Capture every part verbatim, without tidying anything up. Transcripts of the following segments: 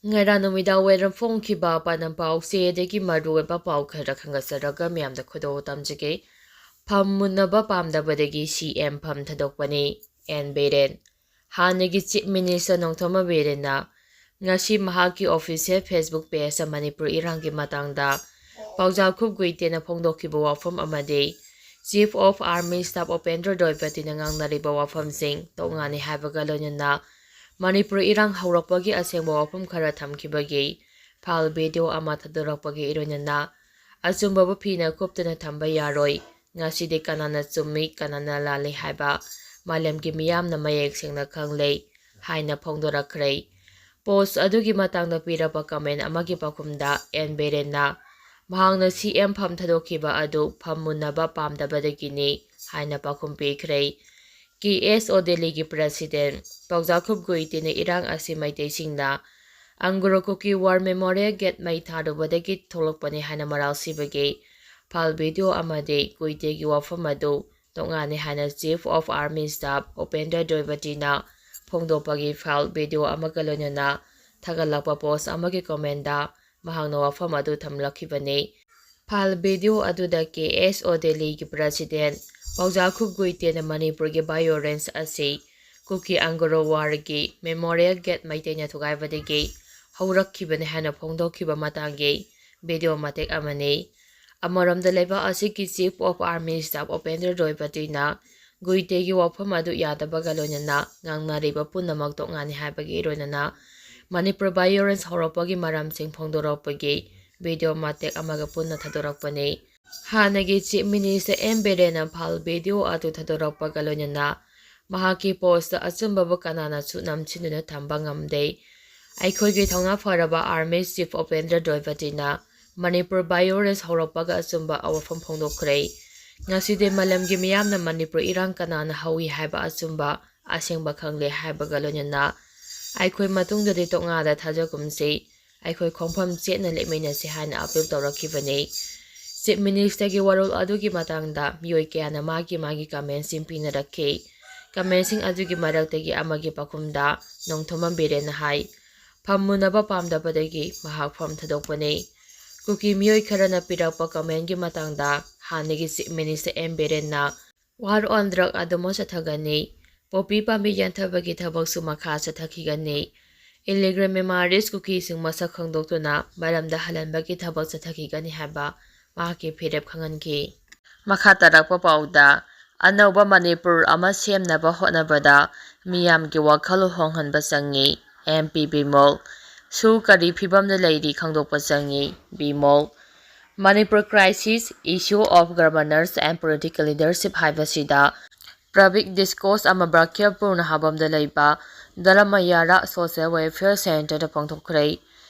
ꯉꯔꯥꯡ ꯅꯨꯃꯤꯗꯥꯡ ꯋꯥꯏꯔꯝ ꯐꯣꯡꯈꯤꯕ ꯄꯥꯟꯗꯝ ꯄꯥꯎꯆꯦꯗꯒꯤ ꯃꯔꯨꯑꯣꯏꯕ ꯄꯥꯎ ꯈꯔ ꯈꯪꯒꯠꯆꯔꯒ ꯃꯌꯥꯝꯗ ꯈꯨꯗꯣꯜ ꯇꯝꯖꯒꯦ꯫ ꯐꯝ ꯃꯨꯟꯅꯕ ꯄꯥꯝꯗꯕꯗꯒꯤ ꯁꯤ ꯑꯦꯝ ꯐꯝ ꯊꯥꯗꯣꯛꯄꯅꯤ꯫ ꯑꯦꯟ ꯕꯤꯔꯦꯟ꯫ ꯍꯥꯟꯅꯒꯤ ꯆꯤꯐ ꯃꯤꯅꯤꯁꯇꯔ ꯅꯣꯡꯊꯣꯝꯕꯝ ꯕꯤꯔꯦꯟꯅ ꯉꯁꯤ ꯃꯍꯥꯛꯀꯤ ꯑꯣꯐꯤꯁꯤꯌꯦꯜ ꯐꯦꯁꯕꯨꯛ ꯄꯦꯖꯇ ꯃꯅꯤꯄꯨꯔ ꯏꯔꯥꯡꯒꯤ ꯃꯇꯥꯡꯗ ꯄꯥꯎꯖꯥꯈꯨꯞ ꯒꯨꯏꯇꯦꯅ ꯐꯣꯡꯗꯣꯛꯈꯤꯕ ꯋꯥꯐꯝ ꯑꯃꯗꯤ Chief of Army Staff Upendra ꯗ꯭ꯔꯣꯏꯄꯇꯤꯅ ꯉꯥꯡꯅꯔꯤꯕ ꯋꯥꯐꯝꯁꯤꯡ ꯇꯣꯉꯥꯟꯅꯤ ꯍꯥꯏꯕꯒ ꯂꯣꯏꯅꯅ ꯃꯅꯤꯄꯨꯔ ꯏꯔꯥꯡ ꯍꯧꯔꯛꯄꯒꯤ ꯑꯁꯦꯡꯕ ꯋꯥꯐꯝ ꯈꯔ ꯊꯝꯈꯤꯕꯒꯤ ꯐꯥꯏꯜ ꯚꯤꯗꯤꯑꯣ ꯑꯃ ꯊꯥꯗꯣꯔꯛꯄꯒꯤ ꯏꯔꯣꯏꯅꯅ ꯑꯆꯨꯝꯕꯕꯨ ꯐꯤꯅ ꯀꯨꯞꯇꯨꯅ ꯊꯝꯕ ꯌꯥꯔꯣꯏ꯫ ꯉꯁꯤꯗꯤ ꯀꯅꯥꯅ ꯆꯨꯝꯃꯤ, ꯀꯅꯥꯅ ꯂꯥꯜꯂꯤ ꯍꯥꯏꯕ ꯃꯥꯂꯦꯝꯒꯤ ꯃꯤꯌꯥꯝꯅ ꯃꯌꯦꯛ ꯁꯦꯡꯅ ꯈꯪꯂꯦ ꯍꯥꯏꯅ ꯐꯣꯡꯗꯣꯔꯛꯈ꯭ꯔꯦ꯫ ꯄꯣꯁ ꯑꯗꯨꯒꯤ ꯃꯇꯥꯡꯗ ꯄꯤꯔꯛꯄ ꯀꯃꯦꯟ ꯑꯃꯒꯤ ꯄꯥꯎꯈꯨꯝꯗ ꯑꯦꯟ ꯕꯤꯔꯦꯟꯅ ꯃꯍꯥꯛꯅ ꯁꯤ ꯑꯦꯝ ꯐꯝ ꯊꯥꯗꯣꯛꯈꯤꯕ ꯑꯗꯨ ꯐꯝ ꯃꯨꯟꯅꯕ ꯄꯥꯝꯗꯕꯗꯒꯤꯅꯤ ꯍꯥꯏꯅ ꯄꯥꯎꯈꯨꯝ ꯄꯤꯈ꯭ꯔꯦ꯫ ꯀꯦ ꯑꯦꯁ ꯑꯣ ꯗꯦꯜꯂꯤꯒꯤ ꯄ꯭ꯔꯦꯁꯤꯗꯦꯟ ꯄꯥꯎꯖꯥꯈꯨꯞ ꯒꯨꯏꯇꯤꯅ ꯏꯔꯥꯡ ꯑꯁꯤ ꯃꯩꯇꯩꯁꯤꯡꯅ ꯑꯪꯒꯨꯔ ꯀꯨꯀꯤ ꯋꯥꯔ ꯃꯦꯃꯣꯔꯤꯌꯦꯜ ꯒꯦꯠ ꯃꯩ ꯊꯥꯔꯨꯕꯗꯒꯤ ꯊꯣꯛꯂꯛꯄꯅꯤ ꯍꯥꯏꯅ ꯃꯔꯥꯜ ꯁꯤꯕꯒꯤ ꯐꯥꯏꯜ ꯚꯤꯗꯤꯑꯣ ꯑꯃꯗꯤ ꯒꯨꯏꯇꯦꯒꯤ ꯋꯥꯐꯝ ꯑꯗꯨ ꯇꯣꯉꯥꯟꯅꯤ ꯍꯥꯏꯅ Chief of Army Staff Upendra ꯗ꯭ꯔꯣꯏꯕꯇꯤꯅ ꯐꯣꯡꯗꯣꯛꯄꯒꯤ ꯐꯥꯏꯜ ꯚꯤꯗꯤꯑꯣ ꯑꯃꯒ ꯂꯣꯏꯅꯅ ꯊꯥꯒꯠꯂꯛꯄ ꯄꯣꯁ ꯑꯃꯒꯤ ꯀꯣꯃꯦꯟꯗ ꯃꯍꯥꯛꯅ ꯋꯥꯐꯝ ꯑꯗꯨ ꯊꯝꯂꯛꯈꯤꯕꯅꯤ꯫ ꯐꯥꯏꯜ ꯚꯤꯗꯤꯑꯣ ꯑꯗꯨꯗ ꯀꯦ ꯑꯦꯁ ꯑꯣ ꯗꯦꯜꯂꯤꯒꯤ ꯄ꯭ꯔꯦꯁꯤꯗꯦꯟ ꯄꯥꯎꯖꯥꯈꯨꯞ ꯒꯨꯏꯇꯦꯅ ꯃꯅꯤꯄꯨꯔꯒꯤ ꯚꯥꯏꯑꯣꯂꯦꯟꯁ ꯑꯁꯤ ꯀꯨꯀꯤ ꯑꯪꯒꯨꯔ ꯋꯥꯔꯒꯤ ꯃꯦꯃꯣꯔꯤꯌꯦꯜ ꯒꯦꯠ ꯃꯩꯇꯩꯅ ꯊꯨꯒꯥꯏꯕꯗꯒꯤ ꯍꯧꯔꯛꯈꯤꯕꯅꯤ ꯍꯥꯏꯅ ꯐꯣꯡꯗꯣꯛꯈꯤꯕ ꯃꯇꯥꯡꯒꯤ ꯚꯤꯗꯤꯑꯣ ꯃꯇꯦꯛ ꯑꯃꯅꯤ꯫ ꯑꯃꯔꯣꯝꯗ ꯂꯩꯕꯥꯛ ꯑꯁꯤꯒꯤ Chief of Army Staff Upendra ꯗ꯭ꯔꯣꯏꯄꯇꯤꯅ ꯒꯨꯏꯇꯦꯒꯤ ꯋꯥꯐꯝ ꯑꯗꯨ ꯌꯥꯗꯕꯒ ꯂꯣꯏꯅꯅ ꯉꯥꯡꯅꯔꯤꯕ ꯄꯨꯝꯅꯃꯛ ꯇꯣꯉꯥꯟꯅꯤ ꯍꯥꯏꯕꯒꯤ ꯂꯣꯏꯅꯅ ꯃꯅꯤꯄꯨꯔ ꯚꯥꯏꯑꯣꯂꯦꯟꯁ ꯍꯧꯔꯛꯄꯒꯤ ꯃꯔꯝꯁꯤꯡ ꯐꯣꯡꯗꯣꯔꯛꯄꯒꯤ ꯚꯤꯗꯤꯑꯣ ꯃꯇꯦꯛ ꯑꯃꯒ ꯄꯨꯟꯅ ꯊꯥꯗꯣꯔꯛꯄꯅꯤ꯫ ꯍꯥꯟꯅꯒꯤ ꯆꯤꯐ ꯃꯤꯅꯤꯁꯇꯔ ꯑꯦꯝ ꯕꯤꯔꯦꯟꯅ ꯐꯥꯏꯜ ꯚꯤꯗꯤꯑꯣ ꯑꯗꯨ ꯊꯥꯗꯣꯔꯛꯄꯒ ꯂꯣꯏꯅꯅ ꯃꯍꯥꯛꯀꯤ ꯄꯣꯁꯇ ꯑꯆꯨꯝꯕꯕꯨ ꯀꯅꯥꯅꯁꯨ ꯅꯝꯁꯤꯟꯗꯨꯅ ꯊꯝꯕ ꯉꯝꯗꯦ꯫ ꯑꯩꯈꯣꯏꯒꯤ ꯊꯧꯅꯥ ꯐꯔꯕ army chief Upendra ꯗ꯭ꯔꯣꯏꯄꯇꯤꯅ Manipur violence ꯍꯧꯔꯛꯄꯒ ꯑꯆꯨꯝꯕ ꯋꯥꯐꯝ ꯐꯣꯡꯗꯣꯛꯈ꯭ꯔꯦ꯫ ꯉꯁꯤꯗꯤ ꯃꯥꯂꯦꯝꯒꯤ ꯃꯤꯌꯥꯝꯅ ꯃꯅꯤꯄꯨꯔ ꯏꯔꯥꯡ ꯀꯅꯥꯅ ꯍꯧꯏ ꯍꯥꯏꯕ ꯑꯆꯨꯝꯕ ꯑꯁꯦꯡꯕ ꯈꯪꯂꯦ ꯍꯥꯏꯕꯒ ꯂꯣꯏꯅꯅ ꯑꯩꯈꯣꯏ ꯃꯇꯨꯡꯗꯗꯤ ꯇꯣꯉꯥꯟꯅ ꯊꯥꯖꯒꯨꯝꯁꯤ, ꯑꯩꯈꯣꯏ ꯈꯣꯡꯐꯝ ꯆꯦꯠꯅ ꯂꯦꯞꯃꯤꯟꯅꯁꯤ ꯍꯥꯏꯅ ꯑꯄꯤꯜ ꯇꯧꯔꯛꯈꯤꯕꯅꯤ꯫ ꯆꯤꯐ ꯃꯤꯅꯤꯁꯇꯔꯒꯤ ꯋꯥꯔꯣꯜ ꯑꯗꯨꯒꯤ ꯃꯇꯥꯡꯗ ꯃꯤꯑꯣꯏ ꯀꯌꯥꯅ ꯃꯥꯒꯤ ꯃꯥꯒꯤ ꯀꯃꯦꯟꯁꯤꯡ ꯄꯤꯅꯔꯛꯈꯤ꯫ ꯀꯃꯦꯟꯁꯤꯡ ꯑꯗꯨꯒꯤ ꯃꯔꯛꯇꯒꯤ ꯑꯃꯒꯤ ꯄꯥꯎꯈꯨꯝꯗ ꯅꯣꯡꯊꯣꯝꯕꯝ ꯕꯤꯔꯦꯟꯅ ꯍꯥꯏ, ꯐꯝꯃꯨꯅꯕ ꯄꯥꯝꯗꯕꯗꯒꯤ ꯃꯍꯥꯛ ꯐꯝ ꯊꯥꯗꯣꯛꯄꯅꯤ꯫ ꯀꯨꯀꯤ ꯃꯤꯑꯣꯏ ꯈꯔꯅ ꯄꯤꯔꯛꯄ ꯀꯃꯦꯟꯒꯤ ꯃꯇꯥꯡꯗ ꯍꯥꯟꯅꯒꯤ Chief Minister ꯑꯦꯝ ꯕꯤꯔꯦꯟꯅ War on Drug ꯑꯗꯨꯃꯛ ꯆꯠꯊꯒꯅꯤ꯫ ꯄꯣꯄꯤ ꯄꯥꯝꯕꯤ ꯌꯥꯟꯊꯕꯒꯤ ꯊꯕꯛꯁꯨ ꯃꯈꯥ ꯆꯠꯊꯈꯤꯒꯅꯤ꯫ Illegal Myanmaris ꯀꯨꯀꯤꯁꯤꯡ ꯃꯁꯛ ꯈꯪꯗꯣꯛꯇꯨꯅ ꯃꯔꯝꯗ ꯍꯜꯍꯟꯕꯒꯤ ꯊꯕꯛ ꯆꯠꯊꯈꯤꯒꯅꯤ ꯍꯥꯏꯕ ꯃꯍꯥꯛꯀꯤ ꯐꯤꯔꯦꯞ ꯈꯪꯍꯟꯈꯤ꯫ ꯃꯈꯥ ꯇꯥꯔꯛꯄ ꯄꯥꯎꯗ, ꯑꯅꯧꯕ ꯃꯅꯤꯄꯨꯔ ꯑꯃ ꯁꯦꯝꯅꯕ ꯍꯣꯠꯅꯕꯗ ꯃꯤꯌꯥꯝꯒꯤ ꯋꯥꯈꯜ ꯍꯣꯡꯍꯟꯕ ꯆꯪꯏ, ꯑꯦꯝ ꯄꯤ ꯕꯤꯃꯣꯜ꯫ ꯁꯨ ꯀꯔꯤ ꯐꯤꯕꯝꯗ ꯂꯩꯔꯤ ꯈꯪꯗꯣꯛꯄ ꯆꯪꯏ, Bimol. Manipur Crisis, Issue of Governance and Political Leadership ꯍꯥꯏꯕꯁꯤꯗ public discourse ꯑꯃ ꯕ꯭ꯔꯈ꯭ꯌꯥꯄꯨꯔ ꯅꯍꯥꯕꯝꯗ ꯂꯩꯕ ꯗꯔꯃꯌꯥꯔꯥ Social Welfare Centreꯗ ꯄꯥꯡꯊꯣꯛꯈ꯭ꯔꯦ꯫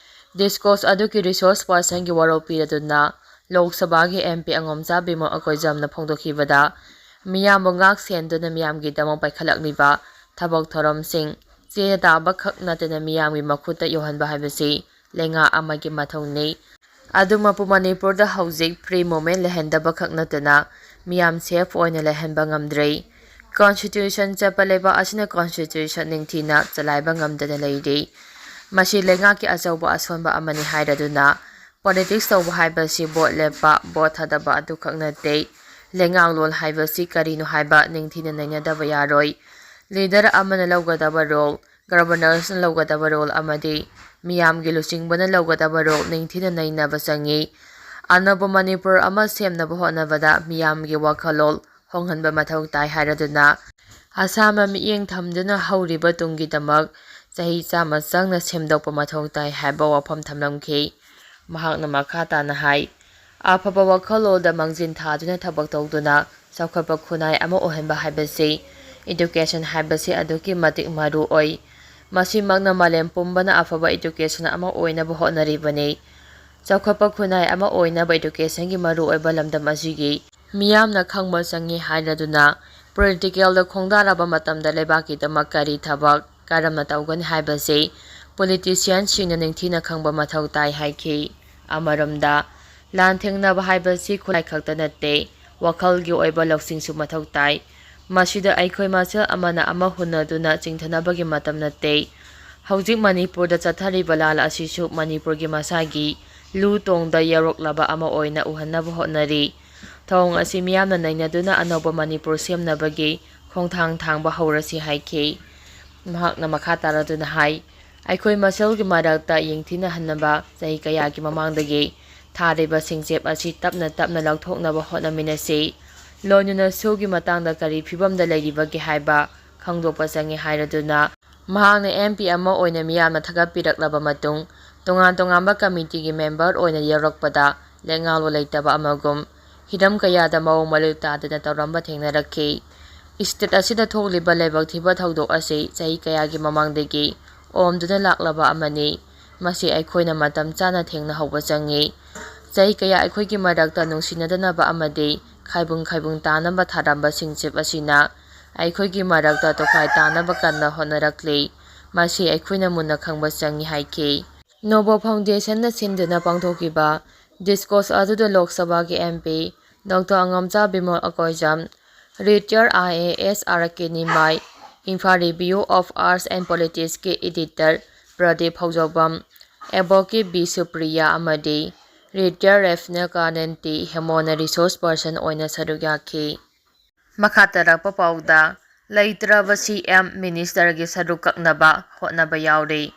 Discourse ꯑꯗꯨꯒꯤ resource personꯒꯤ ꯋꯥꯔꯣꯜ ꯄꯤꯔꯗꯨꯅ ꯂꯣꯛ ꯁꯚꯥꯒꯤ ꯑꯦꯝ ꯄꯤ ꯑꯉꯣꯝꯆꯥ ꯕꯤꯃꯣꯜ ꯑꯀꯣꯏꯖꯝꯅ ꯐꯣꯡꯗꯣꯛꯈꯤꯕꯗ, ꯃꯤꯌꯥꯝꯕꯨ ꯉꯥꯛ ꯁꯦꯟꯗꯨꯅ ꯃꯤꯌꯥꯝꯒꯤꯗꯃꯛ ꯄꯥꯏꯈꯠꯂꯛꯂꯤꯕ ꯊꯕꯛ ꯊꯧꯔꯝꯁꯤꯡ ꯆꯦꯗ ꯇꯥꯕ ꯈꯛ ꯅꯠꯇꯅ ꯃꯤꯌꯥꯝꯒꯤ ꯃꯈꯨꯠꯇ ꯌꯧꯍꯟꯕ ꯍꯥꯏꯕꯁꯤ ꯂꯩꯉꯥꯛ ꯑꯃꯒꯤ ꯃꯊꯧꯅꯤ꯫ ꯑꯗꯨꯃꯛꯄꯨ ꯃꯅꯤꯄꯨꯔꯗ ꯍꯧꯖꯤꯛ free movement ꯂꯩꯍꯟꯗꯕ ꯈꯛ ꯅꯠꯇꯅ ꯃꯤꯌꯥꯝ safe ꯑꯣꯏꯅ ꯂꯩꯍꯟꯕ ꯉꯝꯗ꯭ꯔꯦ꯫ Constitution ꯆꯠꯄ ꯂꯩꯕꯥꯛ ꯑꯁꯤꯅ constitution ꯅꯤꯡꯊꯤꯅ ꯆꯂꯥꯏꯕ ꯉꯝꯗꯅ ꯂꯩꯔꯤ꯫ ꯃꯁꯤ ꯂꯩꯉꯥꯛꯀꯤ ꯑꯆꯧꯕ ꯑꯁꯣꯟꯕ ꯑꯃꯅꯤ ꯍꯥꯏꯔꯗꯨꯅ, politics ꯇꯧꯕ ꯍꯥꯏꯕꯁꯤ vote ꯂꯦꯞꯄ, vote ꯊꯥꯗꯕ ꯑꯗꯨꯈꯛ ꯅꯠꯇꯦ꯫ ꯂꯩꯉꯥꯛꯂꯣꯟ ꯍꯥꯏꯕꯁꯤ ꯀꯔꯤꯅꯣ ꯍꯥꯏꯕ ꯅꯤꯡꯊꯤꯅ ꯅꯩꯅꯗꯕ ꯌꯥꯔꯣꯏ꯫ Leader ꯑꯃꯅ ꯂꯧꯒꯗꯕ role, governorꯅ ꯂꯧꯒꯗꯕ role ꯑꯃꯗꯤ ꯃꯤꯌꯥꯝꯒꯤ ꯂꯨꯆꯤꯡꯕꯅ ꯂꯧꯒꯗꯕ role ꯅꯤꯡꯊꯤꯅ ꯅꯩꯅꯕ ꯆꯪꯏ꯫ ꯑꯅꯧꯕ ꯃꯅꯤꯄꯨꯔ ꯑꯃ ꯁꯦꯝꯅꯕ ꯍꯣꯠꯅꯕꯗ ꯃꯤꯌꯥꯝꯒꯤ ꯋꯥꯈꯜꯂꯣꯟ ꯍꯣꯡꯍꯟꯕ ꯃꯊꯧ ꯇꯥꯏ ꯍꯥꯏꯔꯗꯨꯅ, ꯑꯁꯥꯝꯕ ꯃꯤꯠꯌꯦꯡ ꯊꯝꯗꯨꯅ ꯍꯧꯔꯤꯕ ꯇꯨꯡꯒꯤꯗꯃꯛ ꯆꯍꯤ ꯆꯥꯝꯃ ꯆꯪꯅ ꯁꯦꯝꯗꯣꯛꯄ ꯃꯊꯧ ꯇꯥꯏ ꯍꯥꯏꯕ ꯋꯥꯐꯝ ꯊꯝꯂꯝꯈꯤ꯫ ꯃꯍꯥꯛꯅ ꯃꯈꯥ ꯇꯥꯅ ꯍꯥꯏ, ꯑꯐꯕ ꯋꯥꯈꯜꯂꯣꯟꯗ ꯃꯥꯡꯖꯤꯟ ꯊꯥꯗꯨꯅ ꯊꯕꯛ ꯇꯧꯗꯨꯅ ꯆꯥꯎꯈꯠꯄ ꯈꯨꯟꯅꯥꯏ ꯑꯃ ꯑꯣꯏꯍꯟꯕ ꯍꯥꯏꯕꯁꯤ education ꯍꯥꯏꯕꯁꯤ ꯑꯗꯨꯛꯀꯤ ꯃꯇꯤꯛ ꯃꯔꯨ ꯑꯣꯏ꯫ ꯃꯁꯤꯃꯛꯅ ꯃꯥꯂꯦꯝ ꯄꯨꯝꯕꯅ ꯑꯐꯕ education ꯑꯃ ꯑꯣꯏꯅꯕ ꯍꯣꯠꯅꯔꯤꯕꯅꯤ꯫ ꯆꯥꯎꯈꯠꯄ ꯈꯨꯟꯅꯥꯏ ꯑꯃ ꯑꯣꯏꯅꯕ educationꯒꯤ ꯃꯔꯨꯑꯣꯏꯕ ꯂꯝꯗꯝ ꯑꯁꯤꯒꯤ ꯃꯤꯌꯥꯝꯅ ꯈꯪꯕ ꯆꯪꯏ ꯍꯥꯏꯔꯗꯨꯅ, politicalꯗ ꯈꯣꯡꯗꯥꯔꯕ ꯃꯇꯝꯗ ꯂꯩꯕꯥꯛꯀꯤꯗꯃꯛ ꯀꯔꯤ ꯊꯕꯛ ꯀꯔꯝꯅ ꯇꯧꯒꯅꯤ ꯍꯥꯏꯕꯁꯤ politicianꯁꯤꯡꯅ ꯅꯤꯡꯊꯤꯅ ꯈꯪꯕ ꯃꯊꯧ ꯇꯥꯏ ꯍꯥꯏꯈꯤ꯫ ꯑꯃꯔꯣꯝꯗ, ꯂꯥꯟꯊꯦꯡꯅꯕ ꯍꯥꯏꯕꯁꯤ ꯈꯨꯠꯂꯥꯏ ꯈꯛꯇ ꯅꯠꯇꯦ, ꯋꯥꯈꯜꯒꯤ ꯑꯣꯏꯕ ꯂꯧꯁꯤꯡꯁꯨ ꯃꯊꯧ ꯇꯥꯏ꯫ ꯃꯁꯤꯗ ꯑꯩꯈꯣꯏ ꯃꯁꯦꯜ ꯑꯃꯅ ꯑꯃ ꯍꯨꯟꯅꯗꯨꯅ ꯆꯤꯡꯊꯅꯕꯒꯤ ꯃꯇꯝ ꯅꯠꯇꯦ꯫ ꯍꯧꯖꯤꯛ ꯃꯅꯤꯄꯨꯔꯗ ꯆꯠꯊꯔꯤꯕ ꯂꯥꯟ ꯑꯁꯤꯁꯨ ꯃꯅꯤꯄꯨꯔꯒꯤ ꯃꯁꯥꯒꯤ ꯂꯨ ꯇꯣꯡꯗ ꯌꯧꯔꯛꯂꯕ ꯑꯃ ꯑꯣꯏꯅ ꯎꯍꯟꯅꯕ ꯍꯣꯠꯅꯔꯤ꯫ ꯊꯧꯑꯣꯡ ꯑꯁꯤ ꯃꯤꯌꯥꯝꯅ ꯅꯩꯅꯗꯨꯅ ꯑꯅꯧꯕ ꯃꯅꯤꯄꯨꯔ ꯁꯦꯝꯅꯕꯒꯤ ꯈꯣꯡꯊꯥꯡ ꯊꯥꯡꯕ ꯍꯧꯔꯁꯤ ꯍꯥꯏꯈꯤ꯫ ꯃꯍꯥꯛꯅ ꯃꯈꯥ ꯇꯥꯔꯗꯨꯅ ꯍꯥꯏ, ꯑꯩꯈꯣꯏ ꯃꯁꯦꯜꯒꯤ ꯃꯔꯛꯇ ꯌꯦꯡꯊꯤꯅꯍꯟꯅꯕ ꯆꯍꯤ ꯀꯌꯥꯒꯤ ꯃꯃꯥꯡꯗꯒꯤ ꯊꯥꯔꯤꯕ ꯁꯤꯡꯆꯦꯞ ꯑꯁꯤ ꯇꯞꯅ ꯇꯞꯅ ꯂꯧꯊꯣꯛꯅꯕ ꯍꯣꯠꯅꯃꯤꯟꯅꯁꯤ꯫ ꯂꯣꯟ ꯌꯨꯅꯁꯨꯒꯤ ꯃꯇꯥꯡꯗ ꯀꯔꯤ ꯐꯤꯕꯝꯗ ꯂꯩꯔꯤꯕꯒꯦ ꯍꯥꯏꯕ ꯈꯪꯗꯣꯛꯄ ꯆꯪꯏ ꯍꯥꯏꯔꯗꯨꯅ, ꯃꯍꯥꯛꯅ ꯑꯦꯝ ꯄꯤ ꯑꯃ ꯑꯣꯏꯅ ꯃꯤꯌꯥꯝꯅ ꯊꯥꯒꯠꯄꯤꯔꯛꯂꯕ ꯃꯇꯨꯡ, ꯇꯣꯉꯥꯟ ꯇꯣꯉꯥꯟꯕ ꯀꯃꯤꯇꯤꯒꯤ ꯃꯦꯝꯕꯔ ꯑꯣꯏꯅ ꯌꯥꯎꯔꯛꯄꯗ ꯂꯦꯡꯉꯥꯂꯨ ꯂꯩꯇꯕ ꯑꯃꯒꯨꯝ, ꯍꯤꯔꯝ ꯀꯌꯥꯗ ꯃꯑꯣꯡ ꯃꯔꯤꯜ ꯇꯥꯗꯅ ꯇꯧꯔꯝꯕ ꯊꯦꯡꯅꯔꯛꯈꯤ꯫ ꯏꯁꯇꯦꯠ ꯑꯁꯤꯗ ꯊꯣꯛꯂꯤꯕ ꯂꯥꯏꯕꯛ ꯊꯤꯕ ꯊꯧꯗꯣꯛ ꯑꯁꯤ ꯆꯍꯤ ꯀꯌꯥꯒꯤ ꯃꯃꯥꯡꯗꯒꯤ ꯑꯣꯝꯗꯨꯅ ꯂꯥꯛꯂꯕ ꯑꯃꯅꯤ꯫ ꯃꯁꯤ ꯑꯩꯈꯣꯏꯅ ꯃꯇꯝ ꯆꯥꯅ ꯊꯦꯡꯅꯍꯧꯕ ꯆꯪꯏ꯫ ꯆꯍꯤ ꯀꯌꯥ ꯑꯩꯈꯣꯏꯒꯤ ꯃꯔꯛꯇ ꯅꯨꯡꯁꯤꯅꯗꯅꯕ ꯑꯃꯗꯤ ꯈꯥꯏꯕꯨꯡ ꯈꯥꯏꯕꯨꯡ ꯇꯥꯅꯕ ꯊꯥꯔꯝꯕ ꯁꯤꯡꯆꯤꯞ ꯑꯁꯤꯅ ꯑꯩꯈꯣꯏꯒꯤ ꯃꯔꯛꯇ ꯇꯣꯈꯥꯏ ꯇꯥꯅꯕ ꯀꯟꯅ ꯍꯣꯠꯅꯔꯛꯂꯤ꯫ ꯃꯁꯤ ꯑꯩꯈꯣꯏꯅ ꯃꯨꯟꯅ ꯈꯪꯕ ꯆꯪꯏ ꯍꯥꯏꯈꯤ꯫ ꯅꯣꯕꯣ ꯐꯥꯎꯟꯗꯦꯁꯟꯅ ꯁꯤꯟꯗꯨꯅ ꯄꯥꯡꯊꯣꯛꯈꯤꯕ ꯗꯤꯁꯀꯣꯁ ꯑꯗꯨꯗ ꯂꯣꯛ ꯁꯚꯥꯒꯤ M P doctor Angomcha Bimol Akoijam, retired I A S R K Nimai, Imphal review of arts and ꯄꯣꯂꯤꯇꯤꯛꯁꯀꯤ editor Pradip Phoujoubam, advocate B Supriya ꯑꯃꯗꯤ ꯔꯤꯇꯌꯔ ꯔꯦꯐꯅꯦꯜ ꯀꯥꯔꯅꯦꯜ ꯇꯤ ꯍꯦꯃꯣꯅ ꯔꯤꯁꯣꯔꯁ ꯄꯔꯁꯟ ꯑꯣꯏꯅ ꯁꯔꯨꯛ ꯌꯥꯈꯤ꯫ ꯃꯈꯥ ꯇꯥꯔꯛꯄ ꯄꯥꯎꯗ, ꯂꯩꯇ꯭ꯔꯕ ꯁꯤ ꯑꯦꯝ ꯃꯤꯅꯤꯁꯇꯔꯒꯤ ꯁꯔꯨꯛ ꯀꯛꯅꯕ ꯍꯣꯠꯅꯕ ꯌꯥꯎꯔꯤ꯫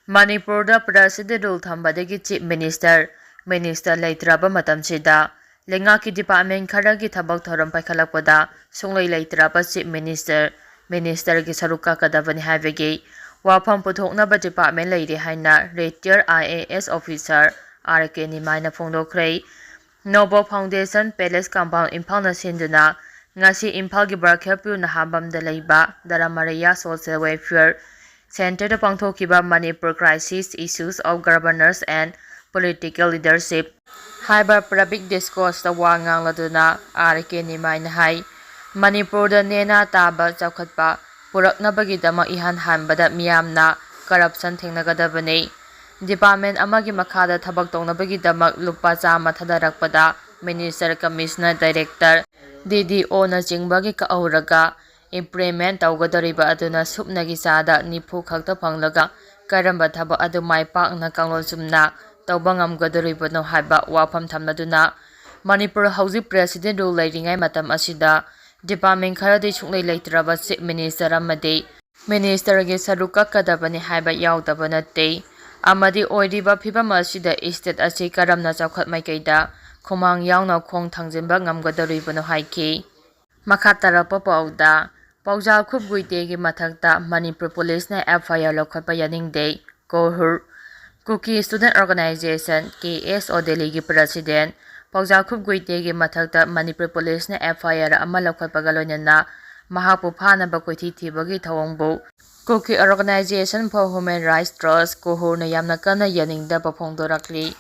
ꯃꯅꯤꯄꯨꯔꯗ ꯄ꯭ꯔꯖꯥꯁꯤꯗ ꯔꯨꯜ ꯊꯝꯕꯗꯒꯤ ꯆꯤꯐ ꯃꯤꯅꯤꯁꯇꯔ, ꯃꯤꯅꯤꯁꯇꯔ ꯂꯩꯇ꯭ꯔꯕ ꯃꯇꯝꯁꯤꯗ ꯂꯩꯉꯥꯛꯀꯤ ꯗꯤꯄꯥꯔꯠꯃꯦꯟ ꯈꯔꯒꯤ ꯊꯕꯛ ꯊꯧꯔꯝ ꯄꯥꯏꯈꯠꯂꯛꯄꯗ ꯁꯨꯡꯂꯩ ꯂꯩꯇ꯭ꯔꯕ ꯆꯤꯐ ꯃꯤꯅꯤꯁꯇꯔ, ꯃꯤꯅꯤꯁꯇꯔꯒꯤ ꯁꯔꯨꯛ ꯀꯛꯀꯗꯕꯅꯤ ꯍꯥꯏꯕꯒꯤ ꯋꯥꯐꯝ ꯄꯨꯊꯣꯛꯅꯕ ꯗꯤꯄꯥꯔꯠꯃꯦꯟ ꯂꯩꯔꯤ ꯍꯥꯏꯅ retired I A S officer R K ꯅꯤꯃꯥꯏꯅ ꯐꯣꯡꯗꯣꯛꯈ꯭ꯔꯦ꯫ ꯅꯣꯕꯣ ꯐꯥꯎꯟꯗꯦꯁꯟ ꯄꯦꯂꯦꯁ ꯀꯝꯄꯥꯎꯟ ꯏꯝꯐꯥꯜꯅ ꯁꯤꯟꯗꯨꯅ ꯉꯁꯤ ꯏꯝꯐꯥꯜꯒꯤ ꯕꯔꯈꯦꯜꯄꯨ ꯅꯍꯥꯕꯝꯗ ꯂꯩꯕ ꯗꯔꯃꯔꯤꯌꯥ ꯁꯣꯁꯤꯌꯦꯜ ꯋꯦꯜꯐꯤꯌꯔ ꯁꯦꯟꯇꯔꯗ ꯄꯥꯡꯊꯣꯛꯈꯤꯕ Manipur Crisis, Issues of Governance and Political Leadership ꯍꯥꯏꯕ ꯄꯕ꯭ꯂꯤꯛ ꯗꯤꯁꯀꯣꯔꯁꯇ ꯋꯥ ꯉꯥꯡꯂꯗꯨꯅ ꯑꯥꯔ ꯀꯦ ꯅꯤꯃꯥꯏꯅ ꯍꯥꯏ, ꯃꯅꯤꯄꯨꯔꯗ ꯅꯦꯅꯥ ꯇꯥꯕ ꯆꯥꯎꯈꯠꯄ ꯄꯨꯔꯛꯅꯕꯒꯤꯗꯃꯛ ꯏꯍꯥꯟ ꯍꯥꯟꯕꯗ ꯃꯤꯌꯥꯝꯅ ꯀꯔꯞꯁꯟ ꯊꯦꯡꯅꯒꯗꯕꯅꯤ꯫ ꯗꯤꯄꯥꯔꯠꯃꯦꯟ ꯑꯃꯒꯤ ꯃꯈꯥꯗ ꯊꯕꯛ ꯇꯧꯅꯕꯒꯤꯗꯃꯛ ꯂꯨꯄꯥ ꯆꯥꯝꯃ ꯊꯥꯗꯔꯛꯄꯗ ꯃꯤꯅꯤꯁꯇꯔ, ꯀꯃꯤꯁꯅꯔ, ꯗꯥꯏꯔꯦꯛꯇꯔ, ꯗꯤ ꯗꯤ ꯑꯣꯅꯆꯤꯡꯕꯒꯤ ꯀꯛꯍꯧꯔꯒ implement ꯇꯧꯒꯗꯧꯔꯤꯕ ꯑꯗꯨꯅ ꯁꯨꯞꯅꯒꯤ ꯆꯥꯗ ꯅꯤꯐꯨ ꯈꯛꯇ ꯐꯪꯂꯒ ꯀꯔꯝꯕ ꯊꯕꯛ ꯑꯗꯨ ꯃꯥꯏ ꯄꯥꯛꯅ ꯀꯥꯡꯂꯣꯟ ꯆꯨꯝꯅ ꯇꯧꯕ ꯉꯝꯒꯗꯧꯔꯤꯕꯅꯣ ꯍꯥꯏꯕ ꯋꯥꯐꯝ ꯊꯝꯂꯗꯨꯅ, ꯃꯅꯤꯄꯨꯔ ꯍꯧꯖꯤꯛ president rule ꯂꯩꯔꯤꯉꯩ ꯃꯇꯝ ꯑꯁꯤꯗ department ꯈꯔꯗꯤ ꯁꯨꯡꯂꯩ ꯂꯩꯇ꯭ꯔꯕ chief minister ꯑꯃꯗꯤ ministerꯒꯤ ꯁꯔꯨꯛ ꯀꯛꯀꯗꯕꯅꯤ ꯍꯥꯏꯕ ꯌꯥꯎꯗꯕ ꯅꯠꯇꯦ꯫ ꯑꯃꯗꯤ ꯑꯣꯏꯔꯤꯕ ꯐꯤꯕꯝ ꯑꯁꯤꯗ state ꯑꯁꯤ ꯀꯔꯝꯅ ꯆꯥꯎꯈꯠ ꯃꯥꯏꯀꯩꯗ ꯈꯨꯃꯥꯡ ꯌꯥꯎꯅ ꯈꯣꯡ ꯊꯥꯡꯖꯤꯟꯕ ꯉꯝꯒꯗꯧꯔꯤꯕꯅꯣ ꯍꯥꯏꯈꯤ꯫ ꯃꯈꯥ ꯇꯥꯔꯛꯄ ꯄꯥꯎꯗ, ꯄꯥꯎꯖꯥ ꯈꯨꯞ ꯒꯨꯏꯇꯦꯒꯤ ꯃꯊꯛꯇ ꯃꯅꯤꯄꯨꯔ policeꯅ FIR ꯂꯧꯈꯠꯄ ꯌꯥꯅꯤꯡꯗꯦ꯫ ꯀꯣꯍꯨꯔ꯫ Kuki Student Organisation, KSO Delhiꯒꯤ president ꯄꯥꯎꯖꯥ ꯈꯨꯞ ꯒꯨꯏꯇꯦꯒꯤ ꯃꯊꯛꯇ ꯃꯅꯤꯄꯨꯔ policeꯅ FIR ꯑꯃ ꯂꯧꯈꯠꯄꯒ ꯂꯣꯏꯅꯅ ꯃꯍꯥꯛꯄꯨ ꯐꯥꯅꯕ ꯀꯣꯏꯊꯤ ꯊꯤꯕꯒꯤ ꯊꯧꯑꯣꯡꯕꯨ Kuki Organisation for Human Rights Trust, ꯀꯣꯍꯨꯔꯅ ꯌꯥꯝꯅ ꯀꯟꯅ ꯌꯥꯅꯤꯡꯗꯕ ꯐꯣꯡꯗꯣꯔꯛꯂꯤ꯫